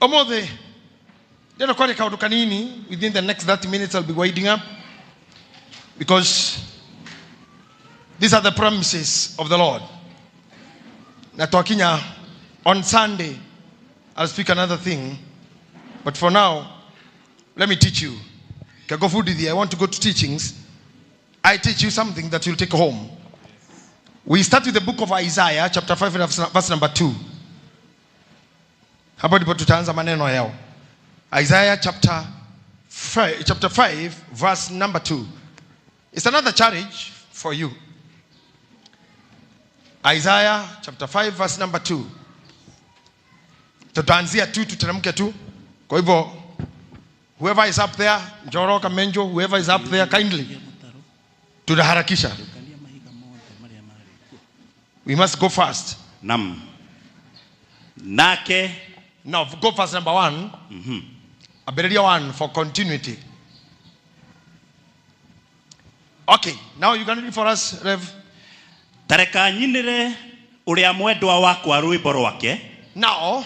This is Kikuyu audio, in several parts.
Ũmũthĩ ndĩrenda kwaria kaũndũ kanini. Within the next 30 minutes I'll be winding up, because these are the promises of the Lord. Na twakinya on Sunday I'll speak another thing, but for now let me teach you. Kagofundithia, I want to go to teachings. I teach you something that you'll take home. We start with the book of Isaiah chapter 5 verse number 2. Hapo ndipo tutaanza maneno yao. Isaiah chapter 5, chapter 5 verse number 2. It's another challenge for you. Isaiah chapter 5 verse number 2. Tutaanzia tu, tuteremke tu. Kwa hivyo whoever is up there, Njoro Kamenjo, whoever is up there, kindly tunaharakisha. We must go fast. Nam. Nake Now go verse number 1. Ambĩrĩria 1 for continuity. Okay, now you can read for us, Rev. Tareka nyinĩre ũrĩa mwendwa wakwa rwĩmbo rwake. Now,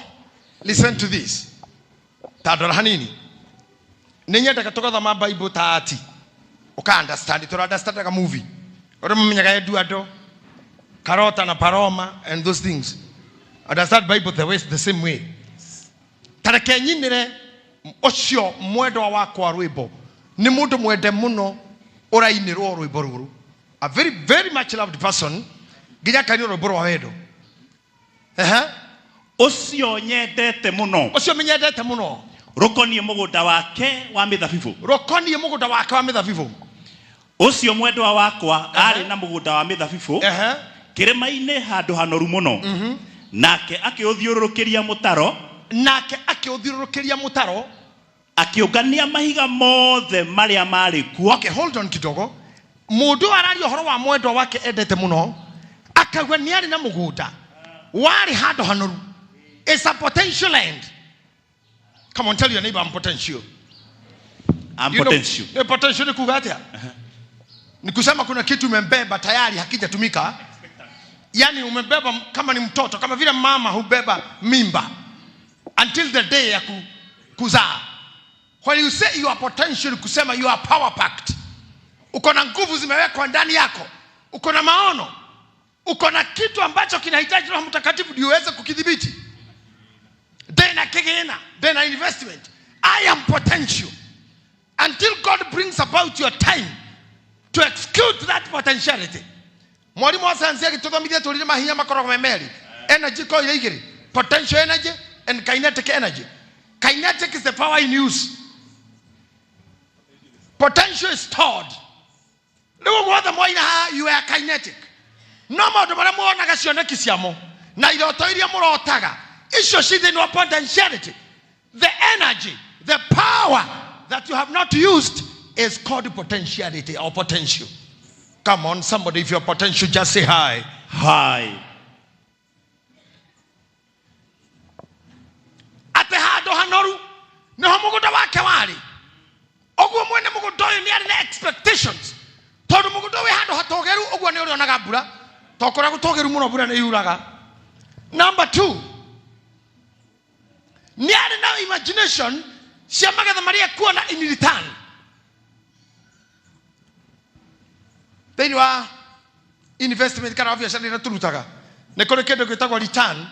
listen to this. Ta ndora hanini. Nĩ nyendaga tũgathoma Bible ta ati. Ũka understand, tũra understandaga movie. Ũrĩa mamenyaga Eduardo, Carota na Paloma and those things. Understand Bible the way, the same way. Tareke nyinĩre ũcio mwendwa wakwa rwĩmbo. Nĩ mũndũ mwende mũno ũrainĩrwo rwĩmbo rũrũ. A very very much loved person nginya akainĩrwo rwĩmbo rwa wendo. Ehe. Ũcio nyendete mũno. Ũcio menyendete mũno. Rũkoniĩ mũgũnda wake wa mĩthabibũ. Rũkoniĩ mũgũnda wake wa mĩthabibũ. Ũcio mwendwa wakwa arĩ na mũgũnda wa mĩthabibũ Ehe. kĩrĩma-inĩ handũ hanoru mũno. Nake akĩũthiũrũrũkĩria mũtaro. Nake akĩũthiũrũrũkĩria mũtaro. Akĩũngania mahiga mothe marĩa marĩ kuo. Okay, hold on kidogo. Mũndũ araria ũhoro wa mwendwa wake endete mũno, akauga nĩ arĩ na mũgũnda warĩ handũ hanoru. It's a potential land. Come on, tell your neighbor, I'm potential. I'm You know, potential. Potential ni kuga atia? Ni kusema kuna kitu umembeba tayari hakijatumika. Yani umebeba kama ni mtoto, kama vile mama hubeba mimba until the day ya kuzaa. When you say you are potential, kusema you are power packed. Uko na nguvu zimewekwa ndani yako. Uko na maono. Uko na kitu ambacho kinahitaji Roho Mtakatifu ndio uweze kukidhibiti. Then kigina, then investment. I am potential. Until God brings about your time to execute that potentiality. Mwalimu wa sayansi agĩtũthomithia tũrire mahinya makoragwo me merĩ. Energy ko iria igĩrĩ. Potential energy and kinetic energy. Kinetic is the power in use. Potential is stored. Rĩu guothe mwaina haha, you are kinetic. No maũndũ marĩa muonaga cioneki ciamo na iroto iria mũrotaga, icio ci thĩinĩ wa potentiality. The energy, the power that you have not used is called potentiality or potential. Come on, somebody, if you're potential, just say hi. Hi. Atĩ handũ hanoru nĩho mũgũnda wake warĩ. Ũguo mwene mũgũnda ũyũ nĩ arĩ na expectations, tondũ mũgũnda wĩ handũ hatũgĩru ũguo nĩ ũrĩonaga mbura, to kũrĩa gũtũgĩru mũno mbura nĩ yuraga. Number 2, nĩ arĩ na imagination cia magetha marĩa ekuona in return. Thĩinĩ wa investment kana biacara ĩrĩa tũrutaga, nĩ kũrĩ kĩndũ gĩtagwo return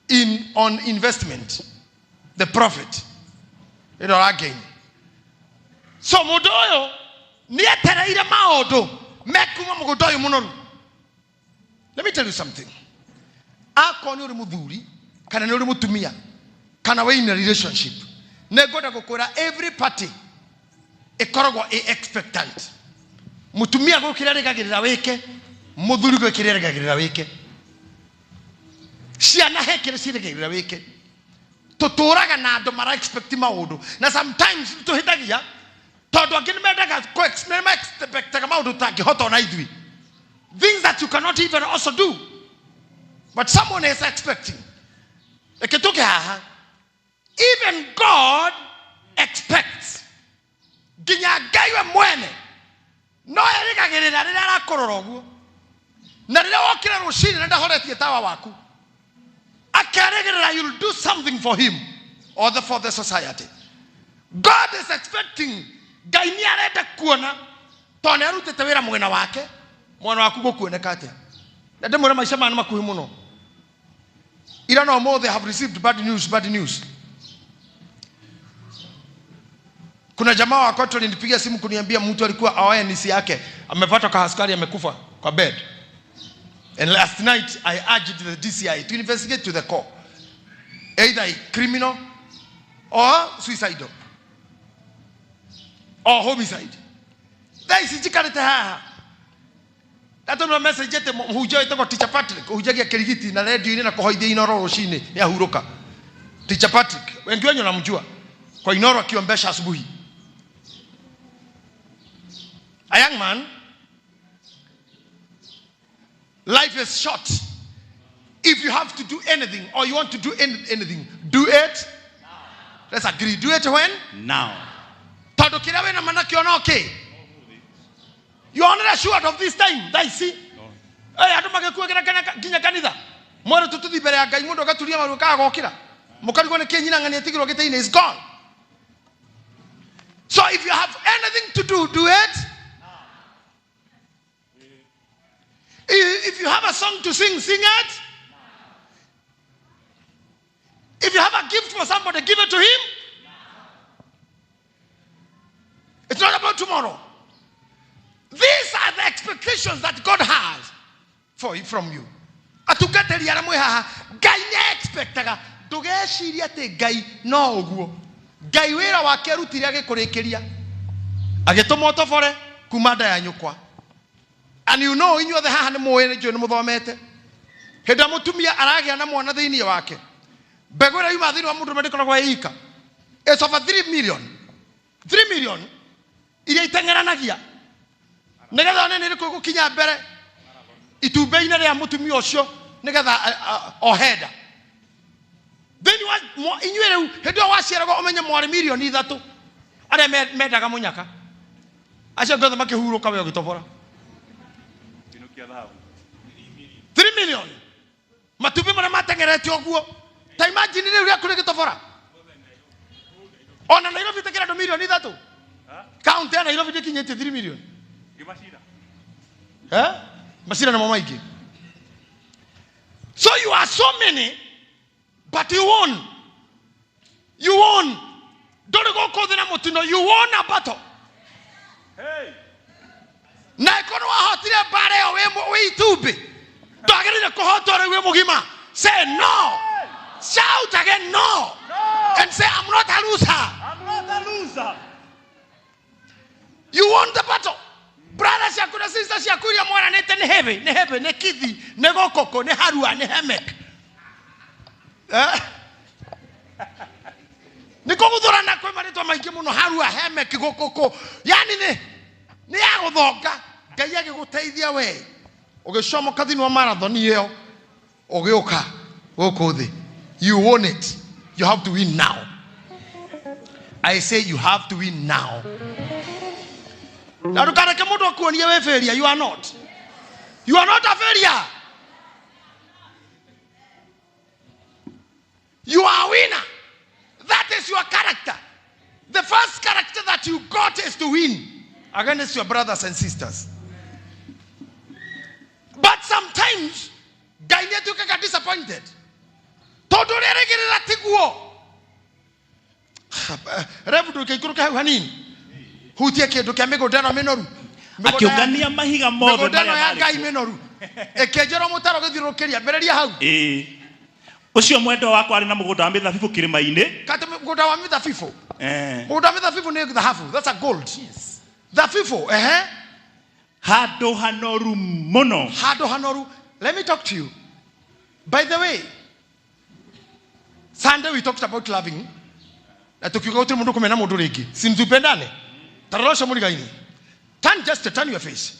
in on investment, the profit ĩrĩa ũragain. So mũndũ ũyũ nĩ etereire maũndũ mekuma mũgũnda ũyũ mũnoru. Let me tell you something. Akorwo nĩ ũrĩ mũthuri kana nĩ ũrĩ mũtumia kana wĩ in a relationship, nĩ ngwenda gũkwĩra every party ĩkoragwo ĩ expectant. Mũtumia gwĩ kĩrĩa arĩgagĩrĩra wĩke, mũthuri gwĩ kĩrĩa arĩgagĩrĩra wĩke, ciana he kĩrĩa ciĩrĩgagĩrĩra wĩke. Tũtũraga na andũ mara expect maũndũ, na sometimes nĩtũhĩtagia tondũ angĩ nĩmendaga nĩma-expectaga maũndũ tũtangĩhota ona ithuĩ, things that you cannot even also do, but someone is expecting. Reke tũke haha, even God expects. Nginya Ngai we mwene no erĩgagĩrĩra rĩrĩa arakũrora ũguo, na rĩrĩa wokĩra rũcinĩ na ndahoretie tawa waku, akerĩgĩrĩra you'll do something for him. or for the society. God is expecting, Ngai nĩ arenda kuona tondũ nĩ arutĩte wĩra mwena wake, mwena waku gũkuoneka atĩa. Na ndĩmwĩre maica maya nĩ makuhĩ mũno. Ira no ũmũthĩ have received bad news, bad news. Kuna jamaa wa kwetu alinipigia simu kuniambia mtu alikuwa aoe nisi yake, amepata kwa askari, amekufa kwa bed. And last night I urged the DCI to investigate to the core, either a criminal or suicidal or homicide. Thaa ici njikarĩte haha ndatũmĩrwo message atĩ mũhunjia wĩtagwo Teacher Patrick ũhunjagia Kĩrigiti na redio-inĩ na kũhoithia Inoro rũcinĩ nĩ ahurũka. Teacher Patrick, wengi wenyu namjua kwa Inoro akiombesha asubuhi. A young man, life is short. If you have to do anything or you want to do anything, do it. Let's agree. Do it when? Now. Tondũ kĩrĩa wĩna ma nakĩo no kĩ? You are not assured of this time. Thaa ici. Ĩ, andũ magĩkuagĩra nginya kanitha. Mwere tũtũthi mbere ya Ngai, mũndũ agaturia maru akagokĩra. Mũkarigwo nĩ kĩ nyina ng'ania ĩtigirwo gĩtĩ-inĩ, is gone. So if you have anything to do, do it. If you have a song to sing, sing it. If you have a gift for somebody, give it to him. It's not about tomorrow. These are the expectations that God has for you, from you. Atungatĩri arĩa mwĩ haha, Ngai nĩ expectaga ndũgecirie atĩ Ngai no ũguo. Ngai wĩra wake arutire agĩkũrĩkĩria, agĩtũma ũtobore kuma nda ya nyũkwa. And you know, inyuothe haha nĩ mũĩ, nĩ njũĩ nĩ mũthomete. Hĩndĩ ĩrĩa mũtumia aragĩa na mwana thĩinĩ wake, mbegũ ĩrĩa yuma thĩinĩ wa mũndũrũme ndĩkoragwo ĩ ika. It's over 3 million. 3 million iria iteng'eranagia nĩgetha one nĩ ĩrĩkũ ĩgũkinya mbere itumbĩ-inĩ rĩa mũtumia ũcio nĩgetha ohe nda. Thĩinĩ wa inyuĩ rĩu hĩndĩ ĩyo waciaragwo ũmenye mwarĩ mirioni ithatũ arĩa mendaga mũnyaka, acio angĩ othe makĩhurũka we ũgĩtobora. 3 million matumbĩ marĩa mateng'erete ũguo. Ta imagine rĩu rĩaku rĩgĩtobora. Ona Nairobi ĩtekĩra andũ mirioni ithatũ. Kaunti ya Nairobi ndĩkinyĩtie 3 million. Eh? Macira nĩmo maingĩ. So you are so many, but you won. You won. Ndũrĩ gũkũ thĩ na mũtino. You won a battle. Na ĩkorwo wahotire mbara ĩyo wĩ itumbĩ, ndwagĩrĩire kũhotwo rĩu wĩ mũgima. Say no. Shout again no. And say, I'm not a loser. I'm not a loser. You won the battle. Brother ciaku na sister ciaku iria mwaranĩte nĩ heavy, nĩ heavy, nĩ kithi, nĩ gũkũkũ, nĩ harua, nĩ hemek. Nĩ kũguthũrana kwĩ marĩtwa maingĩ mũno, harua, hemek, gũkũkũ. Yani nĩ ya gũthonga. Ngai agĩgũteithia we. Ũgĩcomoka thĩinĩ wa marathon ĩyo, ũgĩũka gũkũ thĩ. You won it. You have to win now. I say you have to win now. Na ndũkareke mũndũ akuonie wĩ failure. You are not. You are not a failure. You are a winner. That is your character. The first character that you got is to win against your brothers and sisters. But sometimes, Ngai nĩ atuĩkaga disappointed. Tondũ ũrĩa erĩgĩrĩra tiguo. Rev, ndũkaikũrũke hau hanini. Hutie kĩndũ kĩa mĩgũnda ĩno mĩnoru. Akĩũngania mahiga mothe Mĩgũnda ĩno marĩa ya marĩ Ngai kuo. mĩnoru. Ĩkĩenjerwo mũtaro gĩthiũrũrũkĩria. Mbĩrĩria hau. Ĩĩ. Ũcio mwendwa wakwa arĩ na mũgũnda wa mĩthabibũ kĩrĩma-inĩ. Kati mũgũnda wa mĩthabibũ. Mũgũnda wa mĩthabibũ nĩ thahabu. That's a gold. Yes. Thabibũ, ehe. Handũ hanoru mũno. Handũ hanoru. Let me talk to you. By the way, Sunday we talked about loving. Na tukiuga gũtirĩ mũndũ kũmena mũndũ rĩngĩ. Si mtupendane? Tarora ũcio mũrigaini. Turn, just turn your face.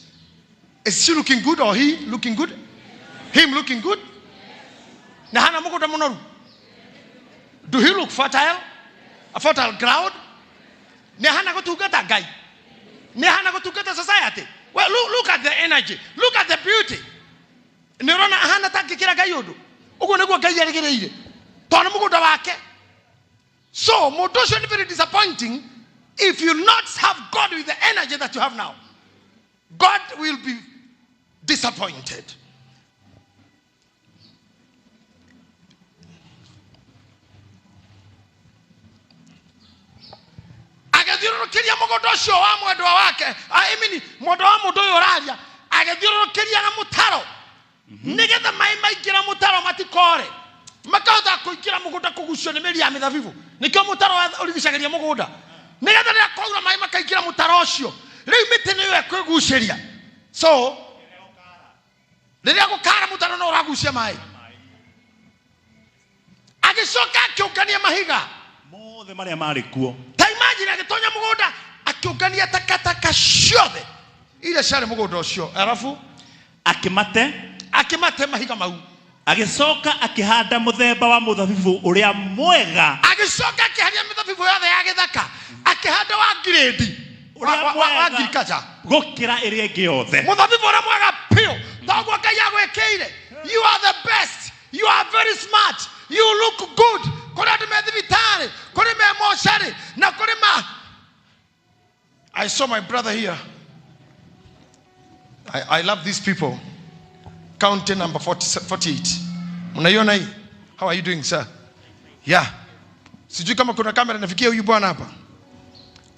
Is she looking good or he looking good? Him looking good? Na hana mũgũnda mũnoru. Do he look fertile? A fertile ground? Nĩ hana gũtungata Ngai? Nĩ hana gũtungata society? Well, look at the energy. Look at the beauty. Nĩ ũrona ahana ta angĩkĩra Ngai ũndũ? Ũguo nĩguo Ngai erĩgĩrĩire. Tondũ nĩ mũgũnda wake. So mũndũ ũcio nĩ very disappointing if you not have God with the energy that you have now. God will be disappointed. Agĩthiũrũrũkĩria mũgũnda ũcio wa mwendwa wake, I mean, mwendwa wa mũndũ ũyũ ũraria, agĩthiũrũrũkĩria na mũtaro nĩgetha maĩ maingĩra mũtaro matikore, makahota kũingĩra mũgũnda kũgucio nĩ mĩri ya mĩthabibũ. Nĩkĩo mũtaro ũrigicagĩria mũgũnda, nĩgetha rĩrĩa kwaura maĩ makaingĩra mũtaro ũcio, rĩu mĩtĩ nĩyo ĩkwĩgucĩria. So rĩrĩa gũkara mũtaro no ũragucia maĩ. Agĩcoka akĩũngania mahiga mothe marĩa marĩ kuo. Ta imagine, agĩtonya mũgũnda akĩũngania takataka ciothe iria ciarĩ mũgũnda ũcio, arabu akĩmate, akĩmate mahiga mau. Agĩcoka akĩhanda mũthemba wa mũthabibũ ũrĩa mwega. Agĩcoka akĩharia mĩthabibũ yothe ya gĩthaka, akĩhanda wa grade ũrĩa wa mwega agriculture gũkĩra ĩrĩa ĩngĩ yothe. Mũthabibũ ũrĩa mwega biũ. Toguo Ngai agwĩkĩire. You are the best, you are very smart, you look good. Kũrĩ andũ me thibitarĩ, kũrĩ me mocarĩ na kũrĩ ma. I saw my brother here. I love these people. County number 40, 48. Mnaiona hii? How are you doing, sir? Yeah. Sijui kama kuna kamera nafikia huyu bwana hapa.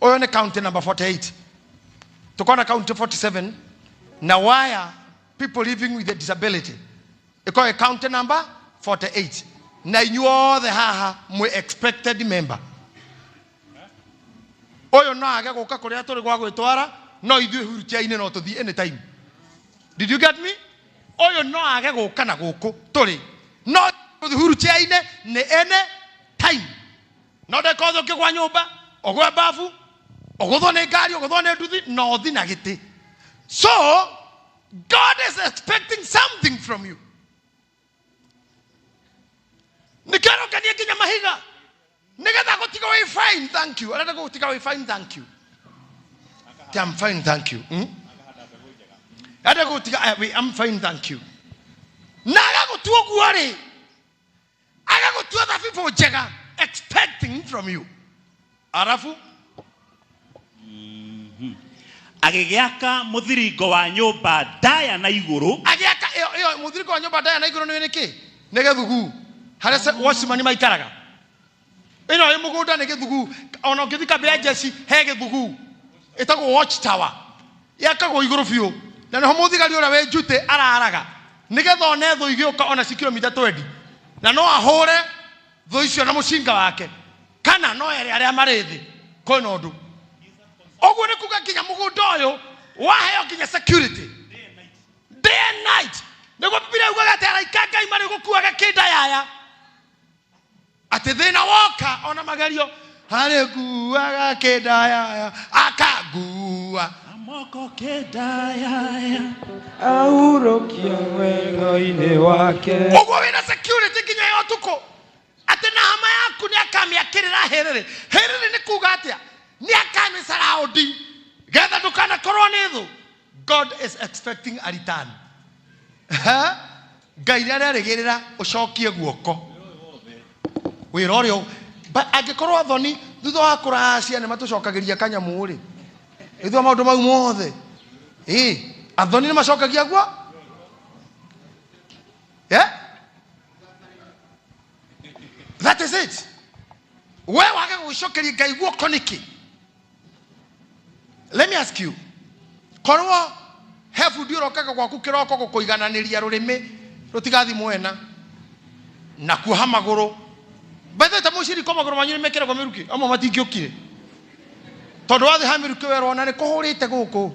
Huyo ni county number 48. Tuko na county 47 na waya people living with a disability. Iko county number 48. Na inyuothe haha mwe expected member. Ũyũ no age gũka kũrĩa tũrĩ gwa gwĩtwara, no ithuĩ wheelchair-inĩ no tũthiĩ anytime. Did you get me? Ũyũ no age gũka na gũkũ tũrĩ, no wheelchair-inĩ nĩ any time. No ndekothe ũkĩgwa nyũmba, ũgwe babu, ũgũthwo nĩ ngari, ũgũthwo nĩ nduthi, no ũthi na gĩtĩ. So God is expecting something from you. Nĩkĩo arokania nginya mahiga nĩgetha gũtiga wĩ fine, thank you. Arenda gũtiga wĩ fine, thank you. Ti, I'm fine, thank you. Arenda gũtiga I'm fine, thank you. Na agagũtua ũguo rĩ, agagũtua thabibũ njega, expecting from you. Arabu agĩgĩaka mũthiringo wa nyũmba ndaya na igũrũ. Agĩaka ĩyo ĩyo mũthiringo wa nyũmba ndaya na igũrũ. Nĩ nĩkĩ? Nĩ gĩthuguu harĩa watchman maikaraga. Ĩno ĩ mũgũnda nĩ gĩthuguu. Ona ũngĩthiĩ kambĩ ya jeshi he gĩthuguu ĩtagwo watch tower, yakagwo igũrũ biũ, na nĩho mũthigari ũrĩa wĩ njutĩ araraga nĩgetha one thũ igĩũka ona ci kilomita 20, na no ahũre thũ icio na mũcinga wake kana no ere arĩa marĩ thĩ kwĩna ũndũ. Ũguo nĩ kuga nginya mũgũnda ũyũ waheo nginya security day and night. Nĩguo Bibilia yugaga atĩ araika Ngai marĩ gũkuaga kĩnda yaya, atĩ thĩna woka ona magerio harĩ kuaga kĩnda yaya akangua. Moko kĩndayaya. Ahurokia wega-inĩ wake. Ũguo wĩna security nginya ya ũtukũ, atĩ na hama yaku nĩ akamĩakĩrĩra hĩrĩrĩ. Hĩrĩrĩ nĩ kuga atĩa? Nĩ akamĩcaraũndi getha ndũkanakorwo nĩ thũ. God is expecting a return. Ha? Ngai nĩ arerĩgĩrĩra ũcokie guoko wĩra ũrĩa angĩkorwo athoni thutha wa kũracia nĩ matũcokagĩria kanyamũ rĩ, thutha wa maũndũ mau mothe, ĩ athoni nĩ macokagia guo. Yeah? That is it. We wage gũcokeria Ngai guoko nĩkĩ? Let me ask you, korwo he bundi ũrokaga gwaku kĩroko gũkũigananĩria rũrĩmĩ rũtigathi mwena na kuoha magũrũ, by the way, ta mũciriko magũrũ manyu nĩ mekĩragwo mĩrukĩ, amwe matingĩũkire tondũ wathiĩ ha mĩrukĩ werwo ona nĩ kũhũrĩte gũkũ,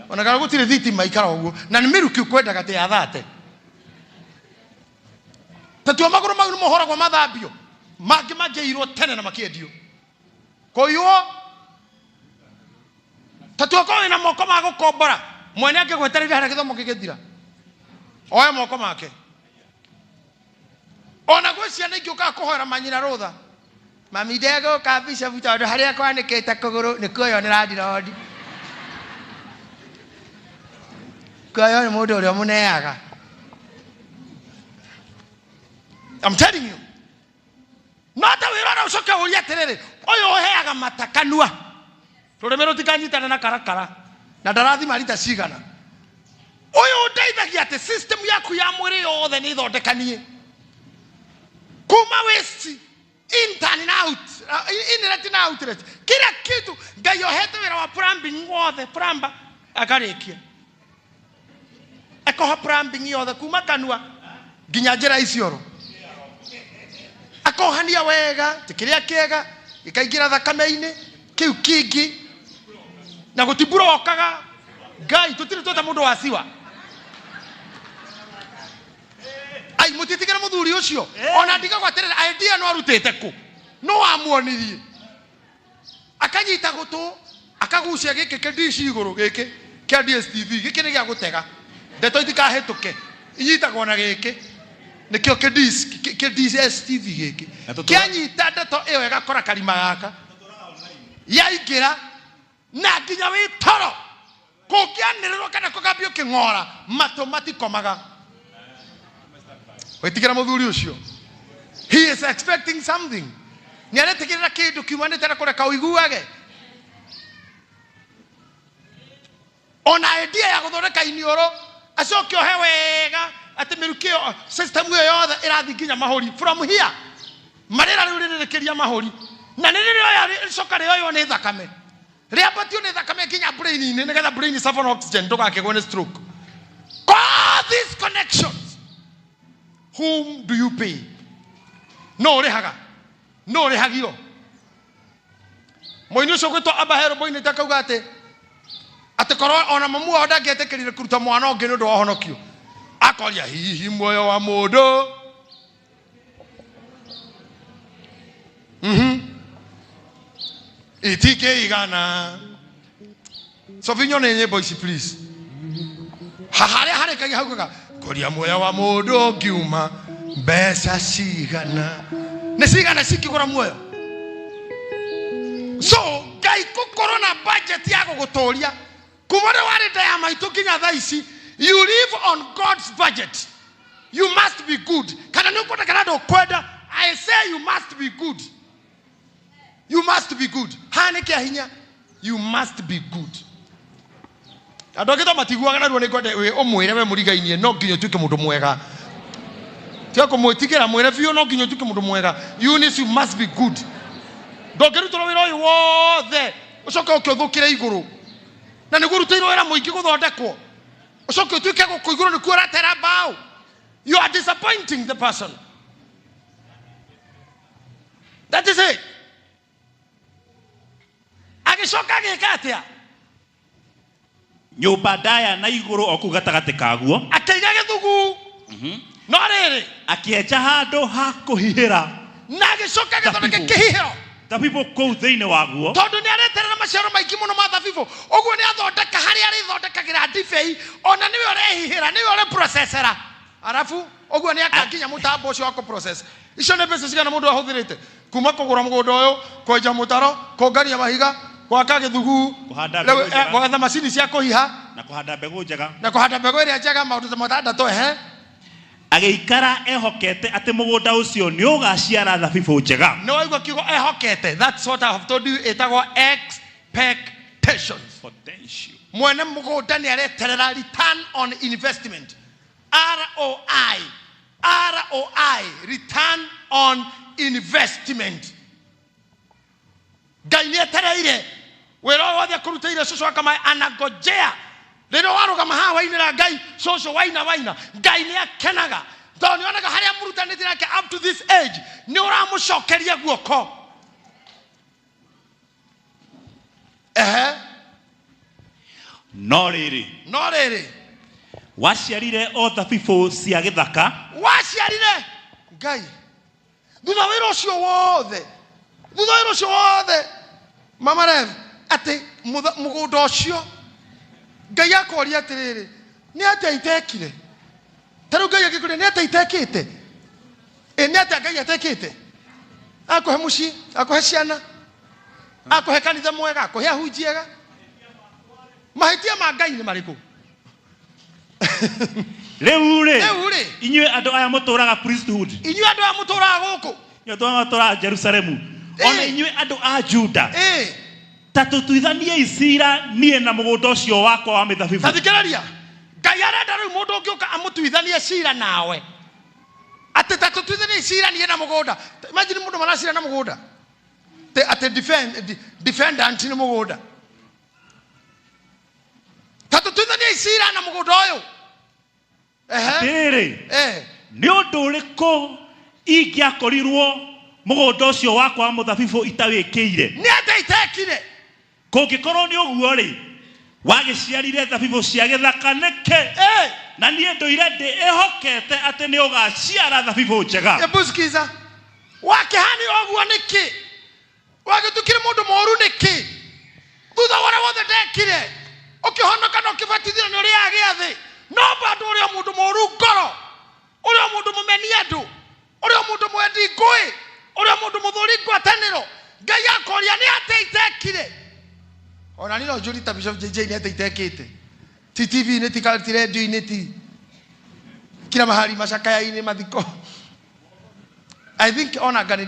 ona kana gũtirĩ thitima, ikara ũguo na nĩ mĩrukĩ ũkwendaga atĩ yathate. Tatua magũrũ mau nĩ mohoragwo mathambio, mangĩ mangĩirwo tene na makĩendio kũiywo. Tatua korwo wĩna moko ma gũkombora, mwene angĩgwetereire harĩa gĩthomo gĩgĩthira oe moko make. Ona gwĩ ciana ingĩũkaga kũhoera manyina rũtha, mami ndegũka bishop tondũ harĩa kwanĩkĩte kũgũrũ nĩ kuoywo nĩ landlord, kuoywo nĩ mũndũ ũrĩa ũmũneaga. I'm telling you. No ta wĩrore ũcoke ũrie atĩrĩrĩ, ũyũ ũheaga mata kanua, rũrĩmĩ rũtikanyitane na karakara, na ndarathima rita cigana. Ũyũ ũndeithagia atĩ system yaku ya mwĩrĩ yothe nĩ ĩthondekanie kuma waste intern na out, inlet na outlet, kila kitu. Ngai ohete wĩra wa plumbing wothe, plumber akarĩkia akoha plumbing yothe kuma kanua nginya njĩra icioro, akohania wega ti kĩrĩa kĩega gĩkaingĩra thakame-inĩ kĩu kĩngĩ na gũtiburokaga. Ngai tũtirĩ tweta mũndũ wa siwa ai mũtitigĩre mũthuri ũcio ona ndigagwo atĩrĩrĩ, idea no arutĩte kũ, no amuonirie akanyita gũtũ akagucia gĩkĩ kĩndici igũrũ gĩkĩ kĩa DSTV gĩkĩ nĩ gĩa gũtega ndeto itikahĩtũke inyitagwo na gĩkĩ nĩkĩo kĩ DSTV gĩkĩ Na tũtũra- kĩanyita ndeto ĩyo ĩgakora karima gaka yaingĩra na nginya wĩ toro kũngĩanĩrĩrwo kana kũgambio kĩng'ora matũ matikomaga. Wĩtigĩra mũthuri ũcio, he is expecting something, nĩ aretigĩrĩra kĩndũ kiumanĩte na kũreka ũiguage. Ona idea ya gũthondeka iniũrũ acoke ohe wega atĩ mĩrukĩ ĩyo system ĩyo yothe ĩrathiĩ nginya mahũri from here marĩra rĩu rĩrĩrĩkĩria mahũri na nĩ rĩrĩoya rĩcoka rĩoywo nĩ thakame rĩambatio nĩ thakame nginya brain-inĩ nĩgetha brain suffer oxygen ndũgakĩgwo nĩ stroke. All these connections, whom do you pay? No ũrĩhaga, no ũrĩhagio. Mũini ũcio ũgwĩtwo Abahero moinĩte akauga atĩ atĩ korwo ona mamu wao ndangĩetĩkĩrire kũruta mwana ũngĩ nĩ ũndũ wa ũhonokio, akoria hihi muoyo wa mũndũ itikĩigana. Sovinyo nĩ nyĩmbo ici please, harĩa harĩkagia haugaga kũria muoyo wa mũndũ ũngiuma mbeca cigana, nĩ cigana cikĩgũra muoyo. So Ngai gũkorwo na budget ya gũgũtũria kuma ũrĩa warĩ nda ya maitũ nginya thaa ici, you live on God's budget. You must be good, kana nĩ ũkwenda kana ndũkwenda. I say you must be good, you must be good. Haha nĩ kĩa hinya, you must be good. Andũ angĩ to matiguaga naruo, nĩ ngwende ũmwĩre we mũrigainie no nginya ũtuĩke mũndũ mwega, tiga kũmwĩtigĩra, mwĩre biũ no nginya ũtuĩke mũndũ mwega. Eunice, you must be good. Ndũngĩrutĩrwo wĩra ũyũ wothe ũcoke ũke ũthũkĩre igũrũ, na nĩguo ũrutĩirwo wĩra mũingĩ gũthondekwo, ũcoke ũtuĩke gũkũ igũrũ nĩkuo ũratera mbaũ. You are disappointing the person. That is it. Agĩcoka agĩka atĩa? Nyũmba ndaya na igũrũ o kũu gatagatĩ kaguo, akĩiga gĩthugu no rĩrĩ akĩenja handũ ha kũhihĩra na agĩcoka agĩthondeka Thabibũ. kĩhihĩro thabibũ kũu thĩinĩ waguo, tondũ nĩ areterera maciaro maingĩ mũno ma thabibũ, ũguo nĩ athondeka harĩa arĩthondekagĩra ndibei, ona nĩwe ũrehihĩra, nĩwe ũrĩprocessera, arabu ũguo nĩ aka nginya mũtambo ũcio wa kũprocess. Icio nĩ mbeca cigana mũndũ ahũthĩrĩte kuma kũgũra mũgũnda ũyũ, kwenja mũtaro, kũngania mahiga, gwaka gĩthuguu, Kũhanda rĩu, mbegũ njega. gwetha macini cia kũhiha na kũhanda mbegũ njega, na kũhanda mbegũ ĩrĩa njega, maũndũ ta matandatũ. Ehe. Agĩikara ehokete atĩ mũgũnda ũcio nĩ ũgaciara thabibũ njega. Nĩ waigua kiugo ehokete? That's what I have told you, ĩtagwo expectations. Potential. Mwene mũgũnda nĩ areterera return on investment, ROI, ROI, return on investment. Ngai nĩ etereire wĩra ũyũ wothe akũrutĩire cũcũ akamae, anangojea rĩrĩa warũgama haha wainĩra Ngai, cũcũ waina waina, Ngai nĩ akenaga tondũ nĩ onaga harĩa mũrutanĩte nake up to this age nĩ ũramũcokeria guoko. Ehe. No rĩrĩ, no rĩrĩ, waciarire o thabibũ cia gĩthaka, waciarire Ngai thutha wĩra ũcio wothe, thutha wĩra ũcio wothe, mama Rev, atĩ mũgũnda ũcio Ngai akoria atĩrĩrĩ, nĩ atĩa itekire? Ta rĩu Ngai angĩkũria nĩ atĩa itekĩte, ĩ nĩ atĩa Ngai atekĩte? Akũhe mũciĩ, akũhe ciana, akũhe kanitha mwega, akũhe ahunjia ega, mahĩtia ma Ngai nĩ marĩkũ? Rĩu rĩ, Rĩu rĩ, inyuĩ andũ aya mũtũraga priesthood, inyuĩ andũ aya mũtũraga gũkũ, Nĩ tũraga Jerusalemu. Ona Ĩ. inyuĩ andũ a Juda, Ĩ. ta tũtuithaniei cira niĩ na mũgũnda ũcio wakwa wa mĩthabibũ. Ta thikĩrĩria, Ngai arenda rĩu mũndũ ũngĩũka amũtuithanie cira nawe, atĩ ta tũtuithanie cira niĩ na mũgũnda. Imagine mũndũ maracira na mũgũnda, atĩ defendant nĩ mũgũnda. Ta tũtuithanie cira na mũgũnda ũyũ. Ehe. Atĩrĩrĩ, Eh. nĩ ũndũ ũrĩkũ ingĩakorirwo mũgũnda ũcio wakwa wa mũthabibũ itawĩkĩire? Nĩ atĩa itekire? Kũngĩkorwo nĩ ũguo rĩ, wagĩciarire thabibũ cia gĩthaka nĩkĩ? Eh. Na niĩ ndũire ndĩĩhokete atĩ nĩ ũgaciara thabibũ njega. Hebu sikiza, wakĩhani ũguo nĩkĩ? Wagĩtukire mũndũ mũũru nĩkĩ? Thutha wa ũrĩa wothe ndekire, ũkĩhonoka na ũkĩbatithio nĩ ũrĩaga gĩathĩ, no bado ũrĩ o mũndũ mũũru ngoro, ũrĩ o mũndũ mũmeni andũ, ũrĩ o mũndũ mwendi ngũĩ, ũrĩ o mũndũ mũthũri ngwatanĩro. Ngai akoria nĩ atĩa itekire? Ona niĩ no njũrie ta Bishop JJ nĩ atĩa itekĩte? Ti TV-inĩ, ti ti radio-inĩ, ti kila mahali, macakaya-inĩ, mathiko. I think ona nga nĩ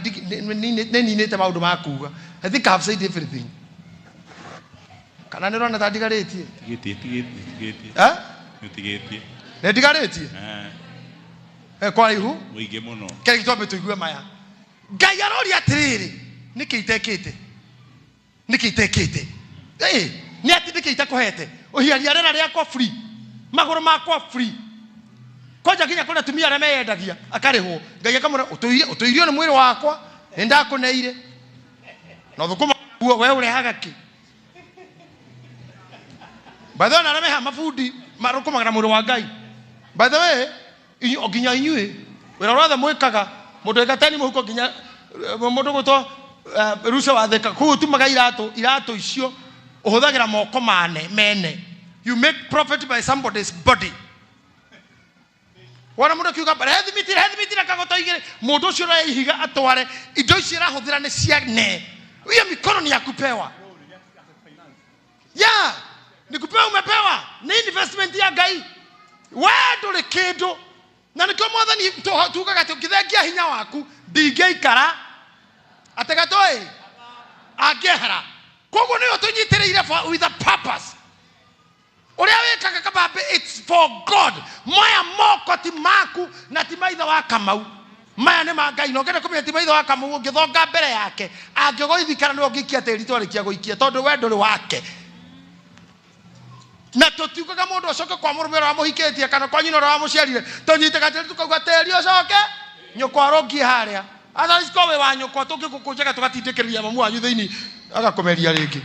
ninĩte maũndũ ma kuga. I think I have said everything. Kana nĩ ũrona ta ndigarĩtie? Tigĩtie, tigĩtie, tigĩtie. Eh? Nĩũtigĩtie. Nĩ ndigarĩtie? Eh, Eh, kwa raihu? mũingĩ mũno. Kĩrĩa twambe tũigue maya. Ngai aroria atĩrĩrĩ, nĩkĩ itekĩte? Nĩkĩ itekĩte? Ĩ, nĩ atĩ nĩkĩ itakũhete? Ũhiaria rĩera rĩakwa free, magũrũ makwa free. Kwanja nginya kũrĩ atumia arĩa meyendagia akarĩhwo. Ngai akamwĩra ũtũirio nĩ mwĩrĩ wakwa, nĩ ndakũneire. Na ũthũkũma guo we ũrehaga kĩ? By the way, na arĩa meha mabundi marũkũmaga na mwĩrĩ wa Ngai. By the way, nginya inyuĩ wĩra ũrĩa wothe mwĩkaga, mũndũ wĩka teni mũhuko nginya mũndũ gwĩtwo Ruca wa Thika, kũu ũtumaga iratũ, iratũ icio ũhũthagĩra moko mane mene. You make profit by somebody's body. Wona mũndũ akiuga rehe thimiti, rehe thimiti na kagoto igĩrĩ, mũndũ ũcio ũroya ihiga atware, indo icio arahũthĩra nĩ cia ne. Hiyo mikono ni ya kupewa. Yeah, ni kupewa umepewa. Ni investment ya Ngai. We ndũrĩ kĩndũ. Na nĩkĩo Mwathani tugaga atĩ ũngĩthengia hinya waku, ndingĩikara. Atĩ gatũĩ? Angĩehera. Koguo nĩyo tũnyitĩrĩire with a purpose. Ũrĩa wĩkaga kabambe, it's for God. Maya moko ti maku na ti maithe wa Kamau. Maya nĩ ma Ngai. Na ũngĩenda kũmenya ti maithe wa Kamau, ũngĩthonga mbere yake, angĩgũithikana nĩwe ũngĩikia tĩri twarĩkia gũikia, tondũ we ndũrĩ wake. Na tũtiugaga mũndũ acoke kwa mũrũme ũrĩa wamũhikĩtie kana kwa nyina ũrĩa wamũciarire, tũnyitaga tĩri tũkauga tĩri ũcoke nyũkwa arũngie harĩa. Otherwise ko wĩ wa nyũkwa tũngĩgũkũnjaga tũgatindĩkĩrĩria mamu wanyu thĩinĩ agakũmeria rĩngĩ.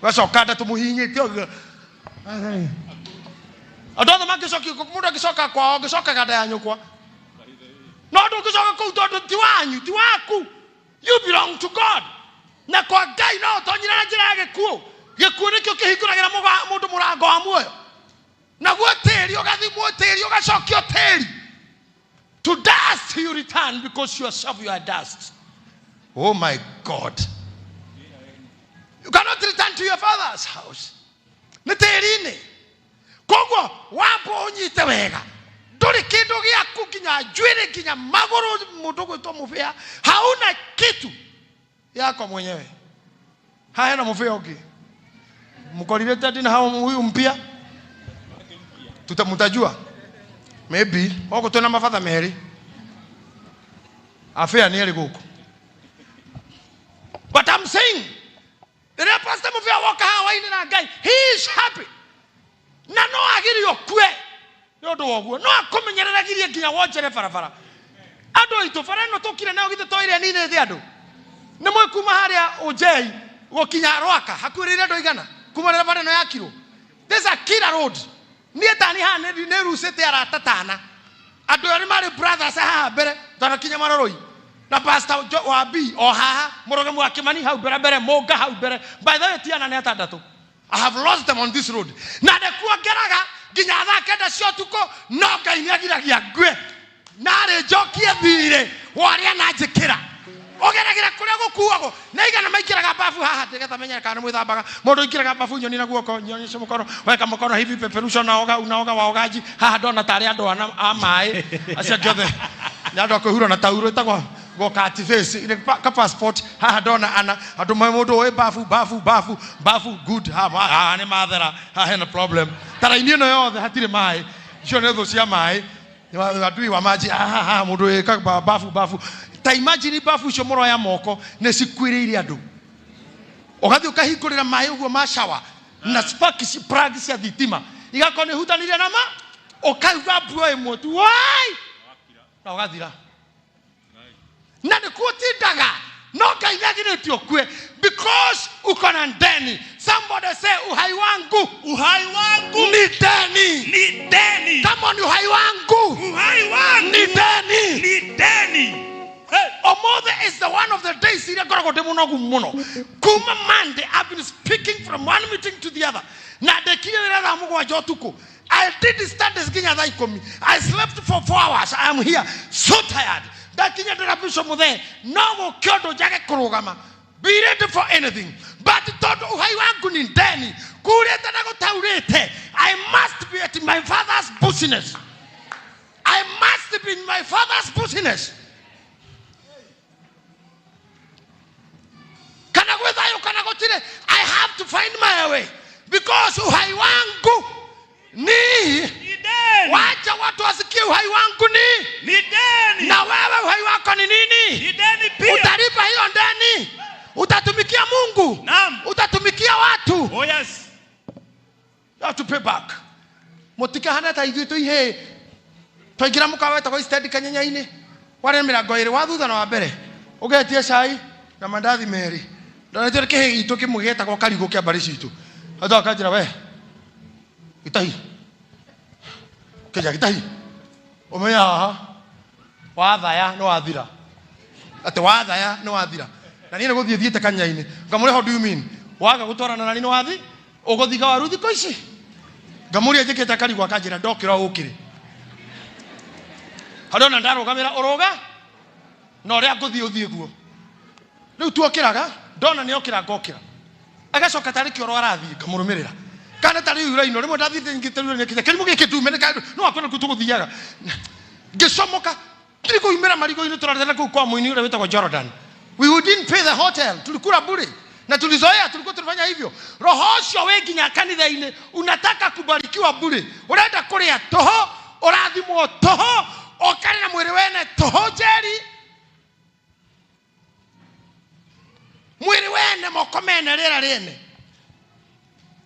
Gacoka nda tũmũhihinyĩte ũguo. Andũ othe mangĩcokia, mũndũ angĩcoka kwao, angĩcokaga nda ya nyũkwa. No ndũngĩcoka kũu tondũ ti wanyu, ti waku. You belong to God. Na kwa Ngai no ũtonyire na njĩra ya gĩkuũ. Gĩkuũ nĩkĩo kĩhingũragĩra mũndũ mũrango wa muoyo. Naguo tĩri ũgathimwo, tĩri ũgacokio tĩri. To dust you return because yourself you are dust. Oh my God. You cannot return to your father's house. Nĩ tĩri-inĩ. Koguo wamba ũnyite wega. Ndũrĩ kĩndũ gĩaku nginya njuĩrĩ nginya magũrũ mũndũ gwĩtwo mũbĩa. Hauna kitu yako mwenyewe. Haha hena mũbĩa ũngĩ. Mkorire tedi na hao huyu mpya. Tutamtajua. Maybe gũkũ twĩna mabatha merĩ. Afia nĩ erĩ gũkũ. But I'm saying, rĩrĩa Pastor Mũbĩa woka haha wainĩra na Ngai, he is happy. Na no agirio kue. Nĩ ũndũ wa ũguo, no akũmenyereragirie nginya wonjere barabara. Andũ aitũ, bara ĩno tũkire nayo githĩ to ĩrĩa ninĩte andũ. Nĩ mwĩ kuma harĩa Ũnjei gũkinya Rwaka, hakuhĩrĩirie andũ aigana kuma rĩrĩa bara ĩno yakirwo. This is a killer road. Niĩ tani haha nĩ rucĩte arata tana. Andũ erĩ marĩ brothers haha mbere, twanakinya Maroroi. Na Pastor wa B o haha, mũrũgamu wa Kĩmani hau mbere mbere, Mũnga hau mbere. By the way, Tiana nĩ atandatũ. I have lost them on this road. Na nĩkuo ngeraga nginya thaa kenda cia ũtukũ, no Ngai nĩagiragia ngue. Narĩ njokie thirĩ wa ũrĩa ananjĩkĩra. Ũgeragĩra kũrĩa gũkuagwo. Nĩ aigana maingĩraga bafu haha nĩgetha menye kana nĩ mwĩthambaga. Mũndũ aingĩraga bafu nyoni na guoko, nyonyesha mũkono, weka mũkono hivi, peperusha, unaoga, unaoga, waogaji. Haha ndona tarĩ andũ ana a maĩ. Acio angĩ othe. Nĩ andũ a kwĩhura na tauro ĩtagwo gokati face ile ka passport haha ndona ana andũ me mũndũ ũĩ bafu bafu bafu bafu good ha haha nĩ mathera haha hena problem taraini ĩno yothe hatirĩ maĩ icio nĩ thũ cia maĩ adui wa maji haha haha mũndũ wĩ bafu bafu ta imagine bafu icio mũroya moko nĩ cikuĩrĩire andũ ũgathiĩ ũkahingũrĩra maĩ ũguo ma shower na spark plug cia thitima igakorwo nĩ hutanire na ma ũkaigua mbua ĩmwe tu wai na ũgathira na nĩkuo ũtindaga no Ngai nĩagirĩtie ũkue because uko na ndeni. Somebody say uhai wangu Uhai wangu ni deni. ni deni. Come on, uhai wangu Uhai wangu ni deni. ni deni. Hey. Omothe is the one of the days iria ngoragwo ndĩ mũnogu mũno kuma Monday. I've been speaking from one meeting to the other na ndĩkirie wĩra thaa 7 ũtukũ. I did studies nginya thaa 10. I slept for 4 hours. I am here so tired. Ndakinya ndĩra Bishop Muthee no gũke ũndũ njage kũrũgama. Be ready for anything but tondũ uhai wangu ni ndeni kurĩte na gũtaurĩte, I must be at my father's business. I must be in my father's business. Kana gwĩ thayũ kana gũtirĩ, I have to find my way because uhai wangu ni Ni deni. Wacha watu wasikie uhai wangu ni Ni deni. Na wewe uhai wako ni nini? Ni deni pia. Utalipa hiyo ndeni. Utatumikia Mungu. Naam. Utatumikia watu. Oh yes. You have to pay back. Mutikahana ta ithuĩ tũihĩ. Twaingĩra mũkawa wetagwo East End Kanyenya-inĩ. Warĩ mĩrango ĩrĩ, wa thutha na wa mbere. Ũgetia cai na mandathi merĩ. Ndonetio kĩhĩ gitũ kĩmwe gĩetagwo Karigũ kĩa mbarĩ citũ. Athoka akanjĩra we. Gĩtahi. Kĩja gĩtahi. Ũmenye haha. Wathaya nĩ wathira. Atĩ wathaya nĩ wathira. Na niĩ nĩ gũthiĩ thiĩte Kanyenya-inĩ. Ngamũria how do you mean? Waga gũtwarana na niĩ nĩ wathi? Ũgũthiga waru thikũ ici? Ngamũria njĩkĩte Karigũ akanjĩra ndokĩra ũkĩrĩ. Harĩa ona ndarũgamĩra ũrũga na ũrĩa ngũthiĩ ũthiĩ guo. Rĩu tuokĩraga, ndona nĩ okĩra ngokĩra. Agacoka tarĩ kĩoro arathiĩ ngamũrũmĩrĩra. Kana tarĩ uraino rĩmwe ndathiĩte nyingĩte uraino nginya kĩrimũ gĩkĩ tume nĩ kaũndũ no akwĩra kũu tũgũthiaga. Ngĩcomoka tiri kũimĩra marigũ-inĩ tũrarĩte na kũu kwa mũini ũrĩa wĩtagwo Jordan. We didn't pay the hotel, tulikula bure. Na tulizoea, tulikuwa tunafanya hivyo. Roho ũcio wĩ nginya kanitha-inĩ, unataka kubarikiwa bure. Ũrenda kũrĩa tũhũ, ũrathimwo tũhũ, ũkare na mwĩrĩ wene tũhũ njeri. Mwĩrĩ wene, moko mene, rĩera rĩene.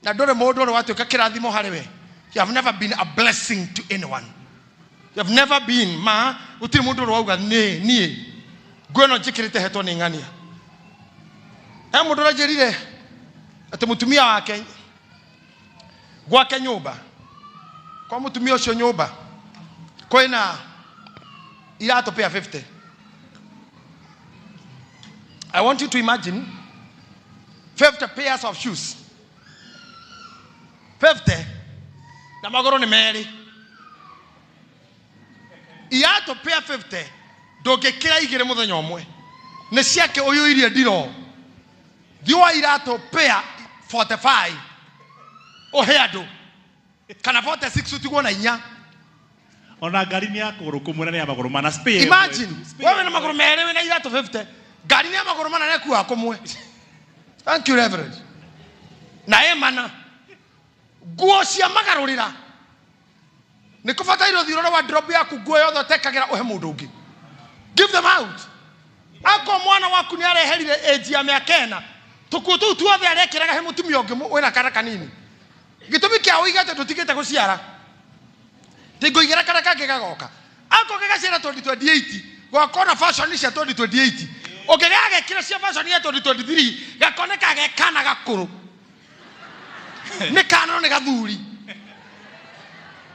Na ndũrĩ mũndũ ũrĩ watuĩka kĩrathimo harĩ we. You have never been a blessing to anyone. You have never been ma gũtirĩ mũndũ ũrĩ wauga nĩ niĩ nguo ĩno njĩkĩrĩte hetwo nĩ ng'ania. He mũndũ ũranjĩrire atĩ mũtumia wake gwake nyũmba, kwa mũtumia ũcio nyũmba kwĩna iratũ pair 50. I want you to imagine 50 pairs of shoes. 50 na magũrũ nĩ merĩ. Iratũ pair 50 ndũngĩkĩra igĩrĩ mũthenya ũmwe. Nĩ ciake ũiyũirie ndiroo. Thiĩ wa iratũ pair 45 ũhe andũ kana 46 ũtigwo na inya. Ona ngari nĩ ya kũgũrũ kũmwe na nĩ ya magũrũ mana. Spare. Imagine Spare. wewe na magũrũ merĩ wĩna iratũ 50 ngari nĩ ya magũrũ mana nĩkuaga kũmwe. Thank you Reverend. Na ĩ mana nguo cia magarũrĩra nĩ kũbataire ũthiĩ ũrore wardrobe yaku nguo yothe ũtekagĩra ũhe mũndũ ũngĩ. Give them out. Akorwo mwana waku nĩ areherire age ya mĩaka ĩna, tũkuo tũu tuothe arekĩraga he mũtumia ũngĩ wĩna kana kanini. Gĩtũmi kĩa ũige atĩ ndũtigĩte gũciara. Tingũigĩra kana kangĩ gagoka. Akorwo gĩgaciara 2028, gwakorwo na fashion cia 2028. Ũngĩgagekĩra cia fashion ya 2023, gakoneka ge kana gakũrũ. Nĩ kana no nĩ gathuri.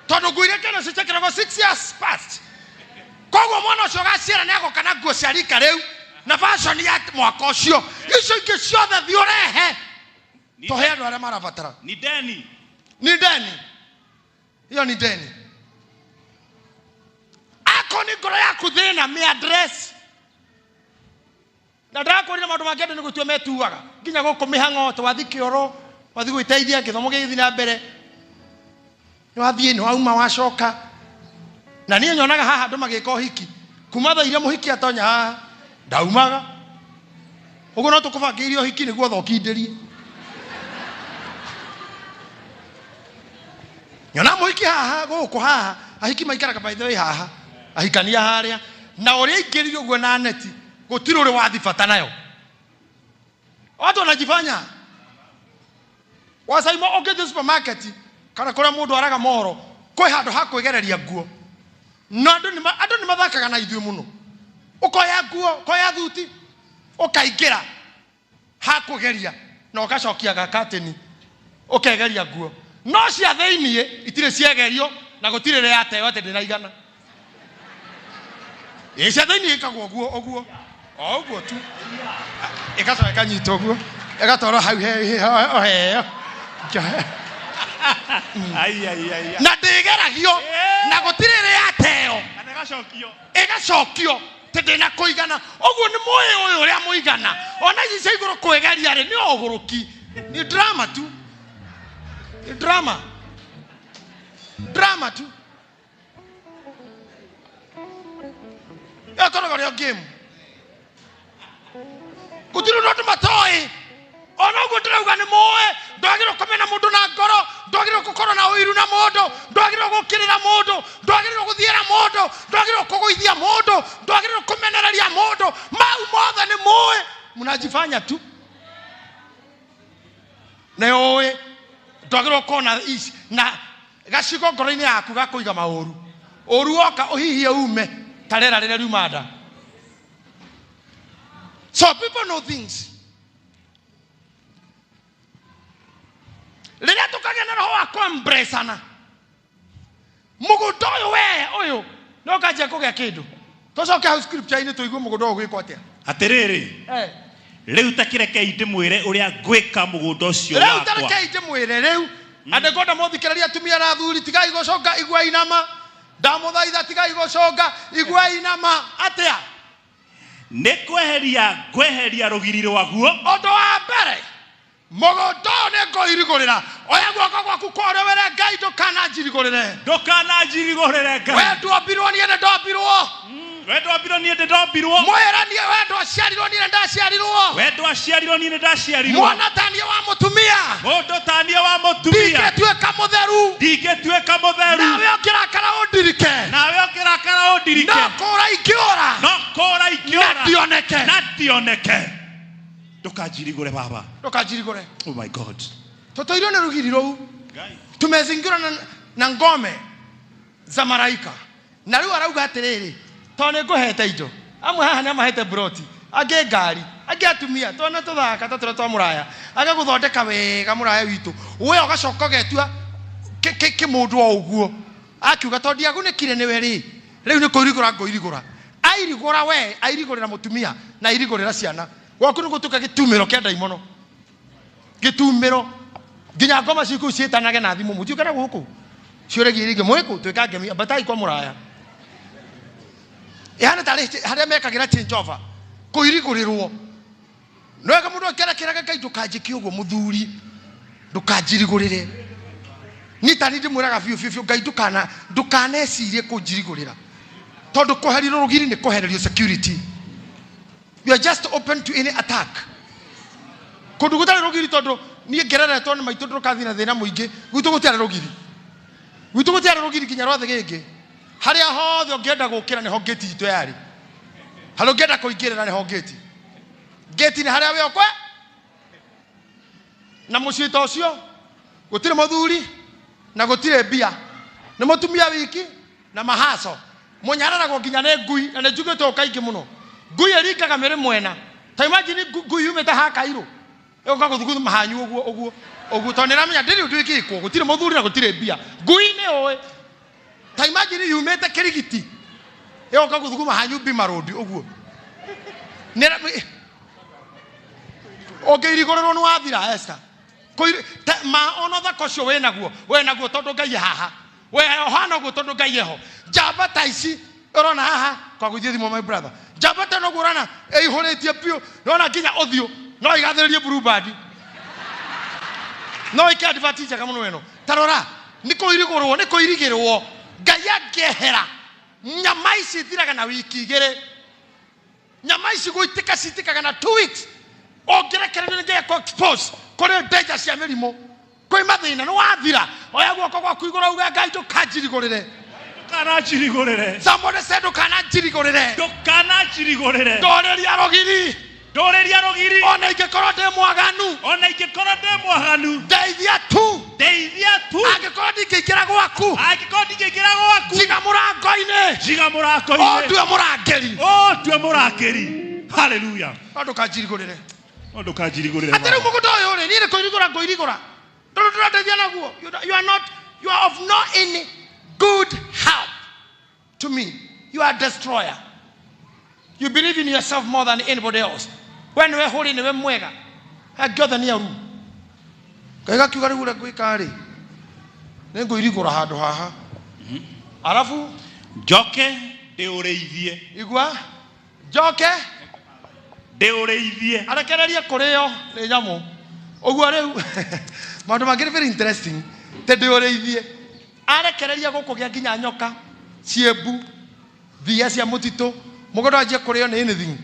Tondũ nguo iria kena cio ciekĩragwo 6 years past. Koguo mwana ũcio ũgaciara nĩ agoka na nguo cia rika rĩu na fashion ya mwaka ũcio. Icio ingĩ ciothe thiĩ ũrehe. Tũhe andũ arĩa marabatara. Ni deni. Ni deni. Hiyo ni deni. Ako ni ngoro yaku thĩna, mĩ address. Na ndakwĩrire maũndũ mangĩ andũ nĩ gũtua metuaga. Nginya gũkũ mĩhang'o, twathiĩ kĩoro, wathiĩ gwĩteithia, gĩthomo gĩgĩthiĩ na mbere. Nĩ wathiĩ, nĩ wauma, wacoka. Na niĩ nyonaga haha andũ magĩka ũhiki. Kuma thaa iria mũhiki atonya haha ndaumaga. Ũguo no tũkũbangĩire ũhiki nĩguo thokindĩrie. Nyona mũhiki haha gũkũ haha, ahiki maikaraga by the way haha, ahikania harĩa, na ũrĩa aingĩrire ũguo na neti, gũtirĩ ũrĩ wathi bata nayo. Watu wanajifanya wacaima ũngĩthiĩ supermarket kana kũrĩa mũndũ araga mohoro, kwĩ handũ ha kwĩgereria nguo. No andũ nĩ mathakaga na ithuĩ mũno. Ũkoya nguo, ũkoya thuti, ũkaingĩra ha kũgeria na ũgacokia gakatĩni ũkegeria nguo. No cia thĩiniĩ itirĩ ciegerio na gũtirĩ rĩ yateo atĩ ndĩraigana. Ĩ cia thĩiniĩ ĩkagwo ũguo ũguo o ũguo tu, ĩgacoka ĩkanyitwo ũguo ĩgatwarwo hau heo. Ai, ai, ai. Na ndĩgeragio na gũtirĩ rĩ yateo Kana ĩgacokio. Ĩgacokio tĩ ndĩna kũigana. Ũguo nĩ mũĩ ũyũ ũrĩa mũigana. Ona ici cia igũrũ kwĩgeria rĩ nĩ ũgũrũki, nĩ drama tu, nĩ drama, drama tu. Ĩyo ĩkoragwo ĩrĩ o game. Gũtirĩ ũndũ andũ matoĩ. Ona ũguo ndĩrauga nĩ mũĩ, ndwagĩrĩirwo kũmena mũndũ na ngoro, ndwagĩrĩirwo gũkorwo na ũiru na mũndũ, ndwagĩrĩirwo gũkĩrĩra mũndũ, ndwagĩrĩirwo gũthiĩra mũndũ, ndwagĩrĩirwo kũgũithia mũndũ, ndwagĩrĩirwo kũmenereria mũndũ. Mau mothe nĩ mũĩ, mnajifanya tu nĩ ũĩ. Ndwagĩrĩirwo gũkorwo na ici na gacigo ngoro-inĩ yaku ga kũiga maũru. Ũru woka ũhihie ume ta rĩera rĩrĩa riuma nda. So people know things. Rĩrĩa tũkagĩa na roho wa kwambresana, mũgũnda ũyũ we ũyũ no kanjia kũgĩa kĩndũ. Tũcoke hau scripture-inĩ tũigue mũgũnda ũyũ gwĩkwo atĩa. Atĩrĩrĩ, rĩu ta kĩrekei ndĩmwĩre ũrĩa ngwĩka mũgũnda ũcio Rĩu wakwa. tarekei ndĩmwĩre rĩu, andũ ngwenda mũthikĩrĩrie, atumia na athuri, tigai gũcũnga igua inama. Ndamũthaitha tigai gũcũnga igua inama. Atĩa? Nĩ kweheria ngweheria rũgiri rwaguo. Ũndũ wa mbere, mũgũnda ũyũ nĩ ngũirigũrĩra. Oya guoko gwaku kwa ũrĩo wĩre Ngai, ndũkananjirigũrĩre. Ndũkananjirigũrĩre Ngai. We nduombirwo, niĩ nĩ ndombirwo. We ndombirwo, niĩ ndĩ ndombirwo. Mwĩre niĩ, we ndwaciarirwo, niĩ nĩ ndaciarirwo. We ndwaciarirwo, niĩ nĩ ndaciarirwo. Mwana ta niĩ wa mũtumia. Mũndũ ta niĩ wa mũtumia. Ndingĩtuĩka mũtheru. Ndingĩtuĩka mũtheru. Nawe ũngĩrakara ũndirike. Nawe ũngĩrakara ũndirike. No kũra ingĩũra. No kũra ingĩũra. Na ndioneke. Na ndioneke. Ndũkanjirigũre baba. Ndũkanjirigũre. Oh my God. Tũtũirwo nĩ rũgiri rũu. Tumezingirwa na ngome za maraika. Na rĩu arauga atĩrĩrĩ, tondũ nĩ ngũhete indo, amwe haha nĩ amahete broti, angĩ ngari, angĩ atumia, twana tũthaka ta tũrĩa twa mũraya, agagũthondeka wega mũraya witũ, we ũgacoka ũgetua kĩmũndũ o ũguo. Akiuga tondũ ndiagunĩkire nĩwe rĩ, rĩu nĩ kũirigũra ngũirigũra. Airigũra we, airigũrĩra mũtumia na airigũrĩra ciana. Gwaku nĩ gũtuĩka gĩtumĩro kĩa ndaimono. Gĩtumĩro. Nginya ngoma ciku ciĩtanage na thimũ, mũtiũke na gũkũ. Ciũragia iria ingĩ, mwĩkũ? Twĩka ngemi, ambatai kwa mũraya. Ĩhana tarĩ harĩa mekagĩra change over, kũirigũrĩrwo. No wega mũndũ akĩra Ngai, ndũkanjĩke ũguo mũthuri, ndũkanjirigũrĩre. Niĩ ta niĩ ndĩmwĩraga biũ biũ biũ, Ngai ndũkanecirie kũnjirigũrĩra. Tondũ kweherio rũgiri nĩ kwehererio security. You are just open to any attack. Kũndũ gũtarĩ rũgiri, tondũ niĩ ngereretwo nĩ maitũ ndũkathiĩ na thĩna mũingĩ, gwitũ gũtiarĩ rũgiri. Gwitũ gũtiarĩ rũgiri nginya rwa thĩgĩngĩ. Harĩa hothe ũngĩenda gũkĩra nĩho ngĩti itũ yarĩ. Harĩa ũngĩenda kũingĩrĩra nĩho ngĩti. Ngĩti nĩ harĩa wĩ okwe. Na mũciĩ ta ũcio gũtirĩ mũthuri na gũtirĩ mbia. Nĩ mũtumia wiki na mahaco. Mũnyararagwo nginya nĩ ngui, na nĩ njugĩte ũũ kaingĩ mũno. Ngui ĩringaga mĩrĩ mwena. Ta imagine ngui yumĩte ha Kairũ ĩgoka gũthuguthu mahanyu ũguo ũguo ũguo, tondũ nĩ ĩramenya ndĩrĩ ũndũ ĩngĩkwo, gũtirĩ mũthuri na gũtirĩ mbia. Ngui nĩ ũĩ. Ta imagine yumĩte Kĩrigiti ĩgoka gũthuguma hanyu Bima Road ũguo. Ũngĩirigũrĩrwo nĩ wathira, Esther. Ma ona ũthaka ũcio wĩnaguo, wĩnaguo tondũ Ngai e haha. We ũhana ũguo tondũ Ngai eho. Njamba ta ici ũrona haha, kwa gũthiĩ thimũ my brother. Njamba ta ĩno ũguo ũrona ĩihũrĩtie biũ, nĩwona nginya ũthiũ no ĩgathĩrĩrie Blue Band. No ĩke advert njega mũno ĩno. Ta rora, nĩ kũirigũrwo, nĩ kũirigĩrwo. Ngai angĩehera. Nyama ici ithiraga na wiki igĩrĩ. Nyama ici gũitĩka citĩkaga na 2 weeks. Ũngĩrekererio nĩ Ngai expose kũrĩ danger cia mĩrimũ, kwĩ mathĩna nĩ wathira. Oya guoko gwaku igũrũ uge Ngai ndũkanjirigũrĩre. Ndũkananjirigũrĩre. Somebody say ndũkananjirigũrĩre. Ndũkananjirigũrĩre. Ndũrĩria rũgiri. Ndũrĩria rũgiri. Ona ingĩkorwo ndĩ mwaganu. Ona ingĩkorwo ndĩ mwaganu. Ndeithia tu. Ndeithia tu. Angĩkorwo ndingĩingĩra gwaku. Angĩkorwo ndingĩingĩra gwaku. Njiga mũrango-inĩ. Njiga mũrango-inĩ. Ũndue mũrangĩri. Ũndue mũrangĩri. Hallelujah. No ndũkanjirigũrĩre. No ndũkanjirigũrĩre. Atĩ rĩu mũgũnda ũyũ rĩ, niĩ nĩ kũirigũra ngũirigũra. Tondũ ndũrandeithia naguo. You are not, you are of no any good help to me. You are a destroyer. You believe in yourself more than anybody else. We nĩwe hũrĩ, nĩwe mwega. Angĩ othe nĩ oru. Ngai gakiuga rĩu ũrĩa ngwĩka rĩ, nĩ ngũirigũra handũ haha. Arabu njoke ndĩũrĩithie. Igua, njoke ndĩũrĩithie. Arekererie kũrĩo nĩ nyamũ. Ũguo rĩu maũndũ mangĩ nĩ very interesting. Te ndĩũrĩithie. Arekereria gũkũ gĩa nginya nyoka, ciĩmbu, thia cia mũtitũ, mũgũnda wanjie kũrĩo nĩ anything.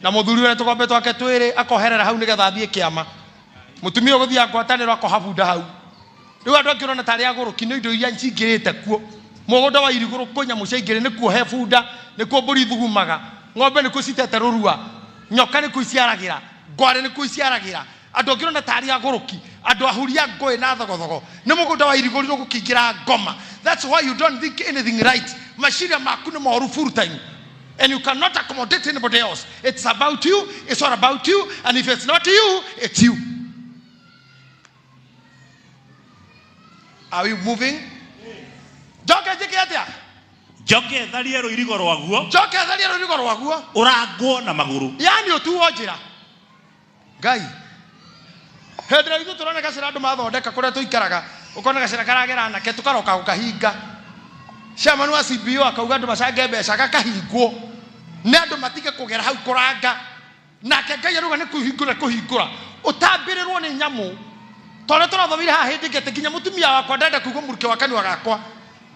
Na mũthuri ũrĩa tũgombe twake twĩrĩ akoherera hau nĩgetha athiĩ kĩama. Mũtumia ũgũthiaga ngwatanĩro akoha bunda hau. Rĩu andũ angĩ ũrona tarĩ agũrũki nĩ indo iria cingĩrĩte kuo. Mũgũnda wa irigũrũ kwĩ nyamũ ciaingĩrĩ, nĩkuo he bunda, nĩkuo mbũri ithugumaga, ng'ombe nĩkuo citete rũrua, nyoka nĩkuo iciaragĩra, ngware nĩkuo iciaragĩra. Andũ angĩ ũrona tarĩ agũrũki, andũ ahuri a ngũĩ na thogothogo, nĩ mũgũnda wa irigũrũ gũkĩingĩra ngoma. That's why you don't think anything right. Maciria maku nĩ moru full time. And you cannot accommodate anybody else. It's about you, it's all about you, and if it's not you, it's you. Are we moving? Njoke njĩke atĩa? Njoke tharie rũirigo rwaguo. Njoke tharie rũirigo rwaguo. Ũrangwo na magũrũ. Yaani ũtuo njĩra. Ngai. Hĩndĩ ĩrĩa ithuĩ tũrona gacĩra andũ mathondeka kũrĩa tũikaraga, ũkona gacĩra karagera anake tũkaroka gũkahinga. Chairman wa CBO akauga andũ macange mbeca gakahingwo. Nĩ andũ matige kũgera hau kũranga. Nake Ngai arauga nĩ kũhingũra kũhingũra. Ũtambĩrĩrwo nĩ nyamũ. Tondũ tũrathomire haha hĩndĩ ĩngĩ atĩ nginya mũtumia wakwa ndenda kuigua mũrukĩ wa kanua gakwa.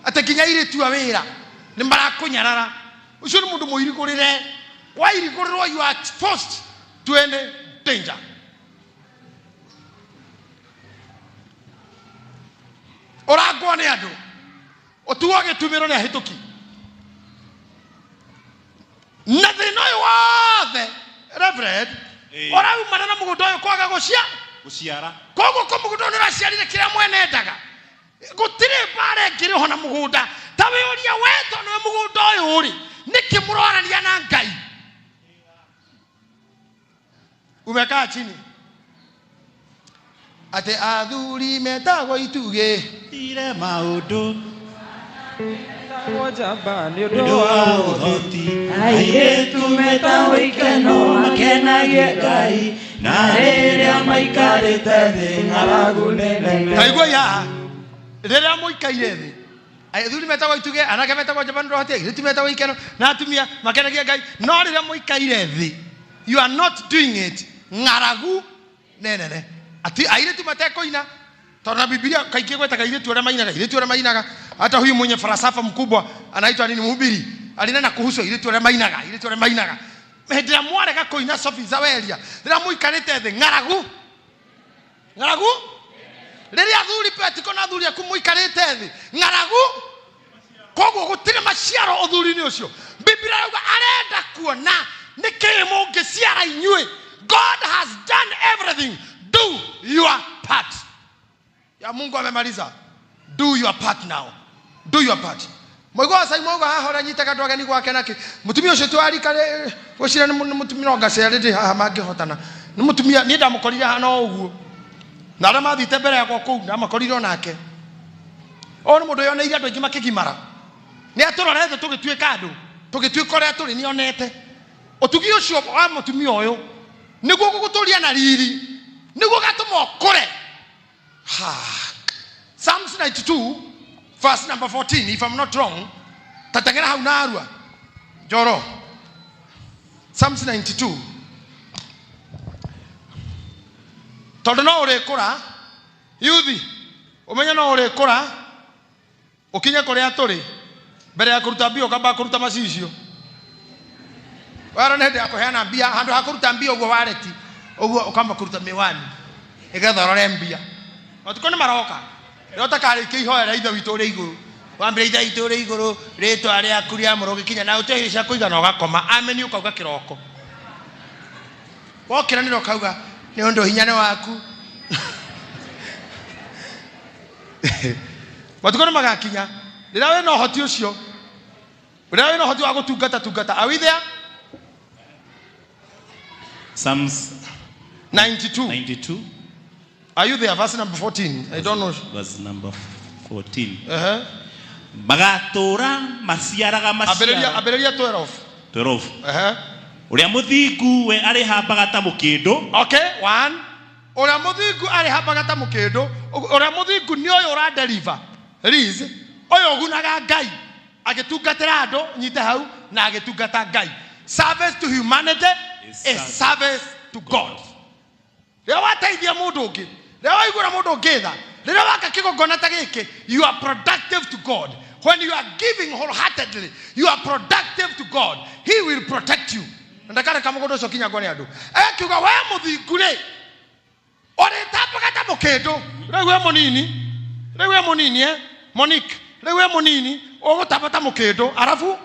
Atĩ nginya airĩtu a wĩra nĩ marakũnyarara. Ũcio nĩ mũndũ mũirigũrĩre. Wairigũrĩrwo you are exposed to any danger. Ũrangwo nĩ andũ. Ũtuo gĩtumĩro nĩ ahĩtũki. Na thĩna ũyũ wothe, Reverend, ũraumana na mũgũnda ũyũ kwaga gũciara. Koguo ko mũgũnda ũyũ nĩũraciarire kĩrĩa mwene endaga. Gũtirĩ mbara ĩngĩ ĩrĩ ho na mũgũnda. Ta wĩũrie we tondũ nĩwe mũgũnda ũyũ ũrĩ, nĩkĩ mũrorania na Ngai? Umekaa chini. Atĩ athuri metagwo itugĩ. Ire maũndũ. Metagwo njamba nĩ ũndũ Nĩ ũndũ wa wa ũhoti. ũhoti. Airĩtu metagwo ikeno makenagie Ngai. Na rĩrĩa maikarĩte thĩ ng'aragu nĩ nene. Ta igua haha. Rĩrĩa mũikaire thĩ, athuri metagwo itugĩ, anake metagwo njamba nĩ ũndũ wa ũhoti, airĩtu metagwo ikeno, na atumia makenagie Ngai. No rĩrĩa mũikaire thĩ, you are not doing it. Ng'aragu nĩ nene. Ati airĩtu matekũina, tondũ na Biblia kaingĩ gwetaga airĩtu arĩa mainaga, airĩtu arĩa mainaga. Hata huyu mwenye falsafa mkubwa anaitwa nini, mhubiri, alinena kuhusu airĩtu arĩa mainaga, airĩtu arĩa mainaga. Hĩndĩ ĩrĩa mwarega kũina Sophie Zaweria, rĩrĩa mũikarĩte thĩ, ng'aragu. Ng'aragu? Rĩrĩa athuri petiko na athuri aku mũikarĩte thĩ, ng'aragu. Koguo gũtirĩ maciaro ũthuri-inĩ ũcio. Biblia yauga arenda kuona nĩkĩĩ mũngĩciara inyuĩ. God has done everything. Do your part. Ya Mungu amemaliza. Do your part now. Do your part. Mũigua wa Simon uga haha ũrĩa anyitaga andũ ageni gwake nake. Mũtumia ũcio twarika rĩ, gwĩciria nĩ mũtumia no ngacerĩ ndĩ haha mangĩhotana. Nĩ mũtumia, niĩ ndamũkorire haha no ũguo. Na arĩa mathiĩte mbere yakwa kũu, ndamakorire o nake. Ũyũ nĩ mũndũ yoneire andũ aingĩ makĩgimara. Nĩ atũrorete tũgĩtuĩka andũ, tũgĩtuĩka ũrĩa tũrĩ, nĩ onete. Ũtugi ũcio wa mũtumia ũyũ nĩguo gũgũtũria na riri, nĩguo gatũma ũkũre. Ha. Psalms 92 verse number 14, if I'm not wrong. Tatengera hau na arua. Njoro. Psalms 92. Tondũ no ũrĩkũra, yuthi, ũmenye no ũrĩkũra, ũkinye kũrĩa tũrĩ. Mbere ya kũruta mbia ũkamba kũruta macicio. Wara nĩ hĩndĩ ya kũheana mbia, handũ ha kũruta mbia ũguo wareti, ũguo ũkamba kũruta mĩwani nĩgetha ũrore mbia. Matukũ nĩ maroka rĩrĩa ũtakarĩkia ihoya rĩa Ithe witũ ũrĩ igũrũ, wambĩre Ithe witũ ũrĩ igũrũ, rĩtwa rĩaku rĩamũrwo gĩkinya na ũtehe irio cia kũigana ũgakoma, ameni ũkauga kĩroko. Wokĩra nĩrĩo ũkauga nĩ ũndũ hinya nĩ waku. Matukũ nĩ magakinya rĩrĩa wĩna ũhoti ũcio, rĩrĩa wĩna ũhoti wa gũtungata tungata. Are we there? Psalms 92. 92 Are you there? Verse number 14. I don't know. Verse number 14. Uh-huh. Magatũũra maciaraga Ambĩrĩria maciaro. ambĩrĩria 12. 12. Uh-huh. Ũrĩa mũthingu we arĩhambaga ta mũkĩndũ. Okay, one. Ũrĩa mũthingu arĩhambaga ta mũkĩndũ. Ũrĩa mũthingu nĩ ũyũ ũradeliver. Liz, ũyũ ũgunaga Ngai agĩtungatĩra andũ, nyite hau, na agĩtungata Ngai. Service to humanity Is is service to God. Rĩrĩa wateithia mũndũ ũngĩ, rĩrĩa waiguĩra mũndũ ũngĩ tha, rĩrĩa waka kĩgongona ta gĩkĩ, you are productive to God. When you are giving wholeheartedly, you are productive to God. He will protect you. Na ndakareka mũgũnda ũcio ũkinyangwo nĩ andũ. Ekiuga we mũthingu rĩ, ũrĩtambaga ta mũkĩndũ. Rĩu wĩ mũnini, rĩu wĩ mũnini eh? Monique, rĩu wĩ mũnini, ũgũtamba ta mũkĩndũ, arabu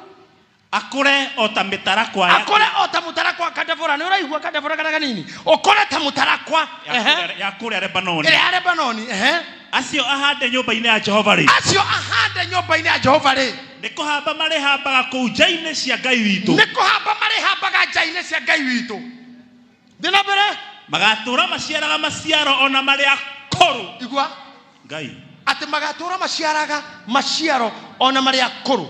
Akũre o ta mĩtarakwa ya- akũre o ta mũtarakwa kandebora. Nĩ ũraigua kandebora karĩa kanini? Ũkũre ta mũtarakwa, ya ehe, kũrĩa- ya kũrĩa Lebanoni. ĩrĩa ya Lebanoni, ehe. Acio ahande nyũmba-inĩ ya Jehova rĩ, Acio ahande nyũmba-inĩ ya Jehova rĩ, nĩ kũhamba marĩhambaga kũu nja-inĩ cia Ngai witũ. Nĩ kũhamba marĩhambaga nja-inĩ cia Ngai witũ. Thiĩ na mbere. Magatũũra maciaraga maciaro ona marĩ akũrũ. Igua. Ngai. Atĩ magatũũra maciaraga maciaro ona marĩ akũrũ.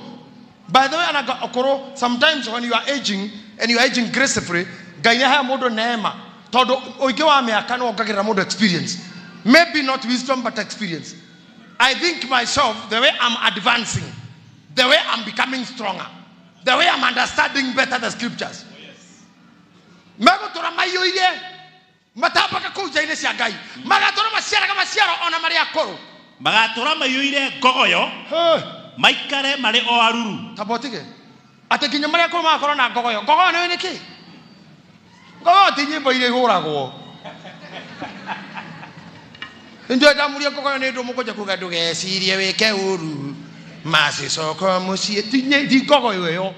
By the way, anaga ũkũrũ, sometimes when you are aging and you are aging gracefully, Ngai nĩ aheaga mũndũ neema, tondũ ũingĩ wa mĩaka nĩ wongagĩrĩra mũndũ experience. Maybe not wisdom but experience. I think myself, the way I'm advancing, the way I'm becoming stronger, the way I'm understanding better the scriptures. Megũtũra maiyũire matambaga kũu nja-inĩ cia Ngai, magatũra maciaraga maciaro ona marĩ akũrũ. Magatũra maiyũire ngogoyo, Hey. maikare marĩ o aruru. Tamba ũtige atĩ nginya marĩa akũrũ magakorwo na ngogoyo. Ngogoyo nĩwe nĩkĩ? Ngogoyo ti nyĩmbo iria ihũragwo. Ndio ndamuria ngogoyo nĩ ndũ mũkũnja kuga ndũgecirie wĩke ũru macicoko mũciĩ, ti ngogoyo ĩyo.